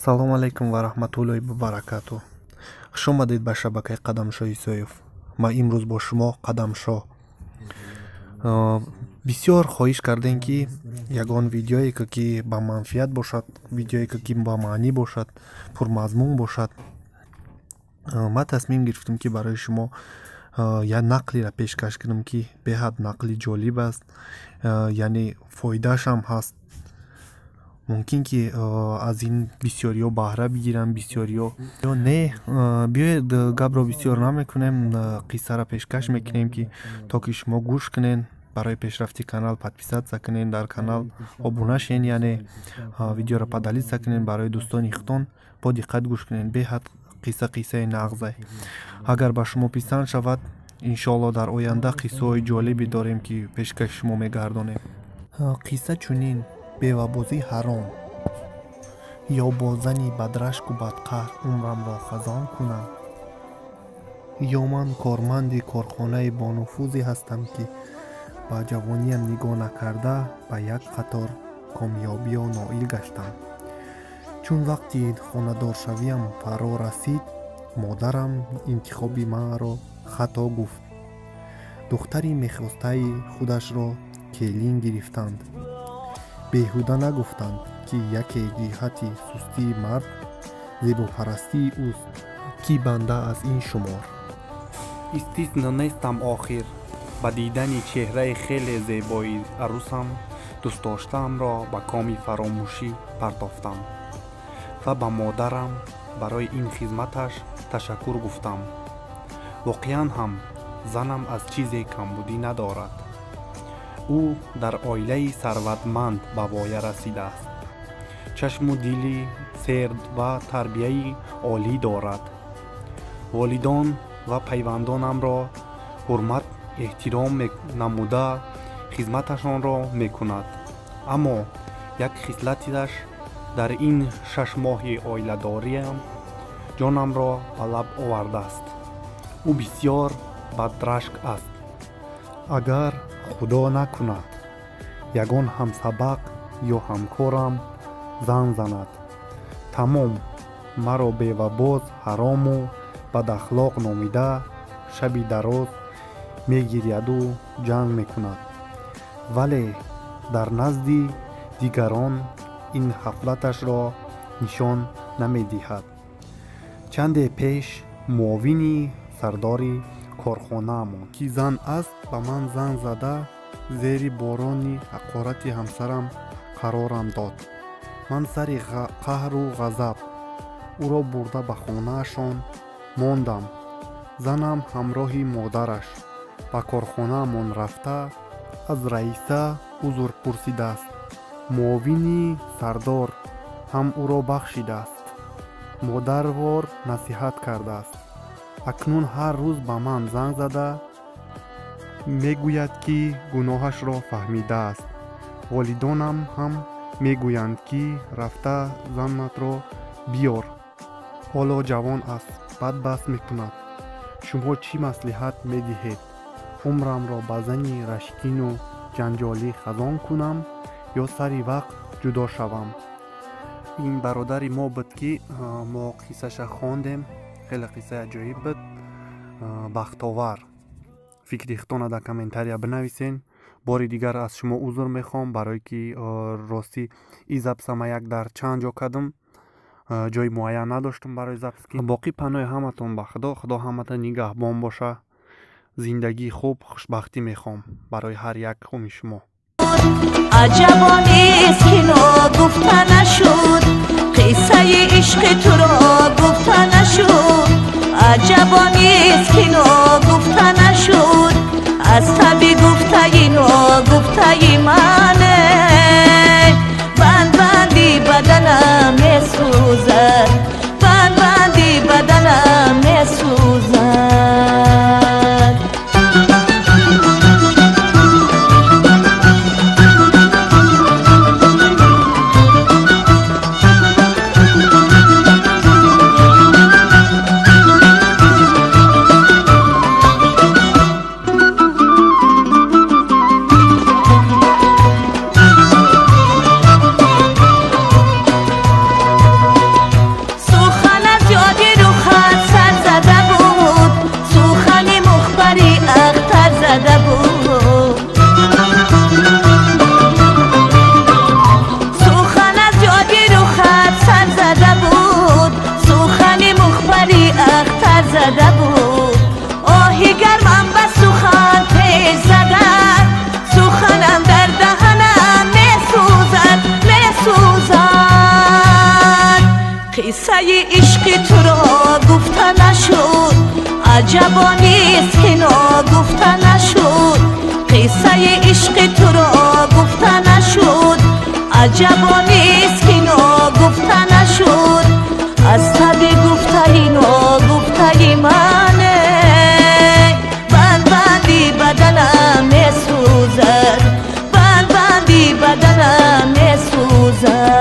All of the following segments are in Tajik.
Салом алейкум ва раҳматуллоҳи ва баракатуҳ. Хуш омадед ба шабакаи Қадамшоҳ Исоев. Ман имрӯз бо шумо Қадамшоҳ. Бисёр хоҳиш кардем, ки ягон видеое ки ба манфиат бошад, видеое ки ба маънӣ бошад, пурмазмун бошад. Ман тасмим гирифтам, ки барои шумо як нақлеро пешкаш кунам, ки беҳад нақли ҷолиб аст, яъне фоидаашам ҳаст. Мумкин ки аз ин бисёриҳо баҳра бигиранд, бисёриҳо ё не. Биёед, гапро бисёр намекунем, қиссаро пешкаш мекунем, ки то ки шумо гӯш кунед. Барои пешрафти канал подписаться кунед, дар канал обуна шен, яъне видеоро поделиться кунед барои дӯстони худтон. Бо диққат гӯш кунед, беҳад қисса қиссаи нағзай. Агар ба шумо писанд шавад, иншоалло дар оянда қиссаҳои ҷолибе дорем, ки пешкаши шумо мегардонем. Қисса чунин: бевабозӣ ҳаром. Ё бо зани бадрашку бадқаҳр умрамро хазон кунам, ё ман корманди корхонаи бонуфузе ҳастам, ки ба ҷавониям нигоҳ накарда ба як қатор комёбиҳо ноил гаштам. Чун вақти хонадоршавиам фаро расид, модарам интихоби маро хато гуфт. Духтари мехостаи худашро келин гирифтанд. Беҳуда нагуфтанд, ки яке ҷиҳати сустии мард зебопарастии ӯст, ки банда аз ин шумор истисно нестам. Охир ба дидани чеҳраи хеле зебои арӯсам дӯстдоштаамро ба коми фаромӯшӣ партофтам ва ба модарам барои ин хизматаш ташаккур гуфтам. Воқеан ҳам занам аз чизе камбудӣ надорад. Ӯ дар оилаи сарватманд ба воя расидааст, чашму дили сер ва тарбияи олӣ дорад. Волидон ва пайвандонамро ҳурмат эҳтиром намуда хизматашонро мекунад. Аммо як хислаташ дар ин 6 моҳи оиладориам ҷонамро ба лаб овардааст. Ӯ бисёр бадрашк аст. Агар худо накунад ягон ҳамсабақ ё ҳамкорам зан занад, тамом, маро бевабоз ҳарому бадахлоқ номида шаби дароз мегиряду ҷанг мекунад, вале дар назди дигарон ин ғафлаташро нишон намедиҳад. Чанде пеш муовини сардори корхонаамон, ки зан аст, ба ман занг зада, зери борони ҳақорати ҳамсарам қарорам дод. Ман сари қаҳру ғазаб ӯро бурда ба хонаашон мондам. Занам ҳамроҳи модараш ба корхонаамон рафта, аз раиса узр пурсидааст. Муовини сардор ҳам ӯро бахшидааст, модарвор насиҳат кардааст. Акнун ҳар рӯз ба ман занг зада мегӯяд, ки гуноҳашро фаҳмидааст. Волидонам ҳам мегӯянд, ки рафта занатро биёр, ҳоло ҷавон аст, бад бас мекунад. Шумо чӣ маслиҳат медиҳед? Умрамро ба зани рашкину ҷанҷолӣ хазон кунам ё сари вақт ҷудо шавам? Ин бародари мо буд, ки мо қиссаша хондем. Хеле қиссаи аҷоиб буд. Бахтовар, фикри худтонро дар комментария бинависен. Бори дигар аз шумо узр мехоҳам, барое ки ростӣ и записа ма як дар чанд ҷо кардам, ҷои муайян надоштам барои запис. Боқӣ паноҳи ҳаматон ба Худо. Худо ҳамата нигаҳбон боша. Зиндагии хуб, хушбахтӣ мехоҳам барои ҳар якуми шумо. Аҷабо нест, ки ногуфта нашуд, қиссаи ишқи туро гуфта нашуд. Аҷабо нест, ки ногуфта нашуд, аз таби гуфтаи ногуфтаи мане. Банд банди баданам месӯзад, банд банди баданам месӯзад. Қиссаи ишқи туро гуфта нашуд, аҷабо нест ки ногуфта нашуд. Қиссаи ишқи туро гуфта нашуд, аҷабо нест ки ногуфта нашуд. Аз таби гуфтаи ногуфтаи мане банд-банди баданам месӯзад, банд-банди баданам месӯзад.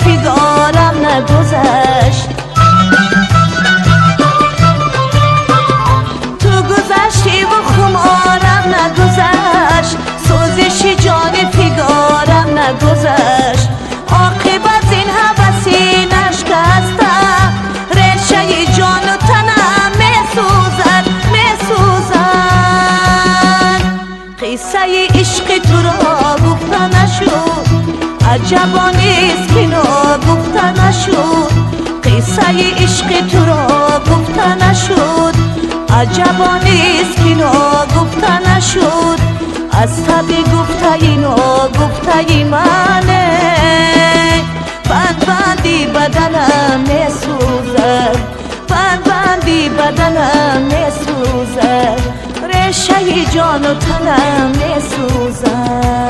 Фигорам нагузашт, ту гузаштиву хуморам нагузашт, сӯзиши ҷони фигорам нагузашт. Оқибат зин ҳаваси нашкаста, решаи ҷону танам месӯзад, месӯзад. Қиссаи ишқи туро гуфта нашуд, аҷабо нест ки ногуфта нашуд. Қиссаи ишқи туро гуфта нашуд, аҷабо нест ки ногуфта нашуд. Аз таби гуфтаи ногуфтаи мане банд-банди баданам месӯзад, банд-банди баданам месӯзад, решаи ҷону танам месӯзад.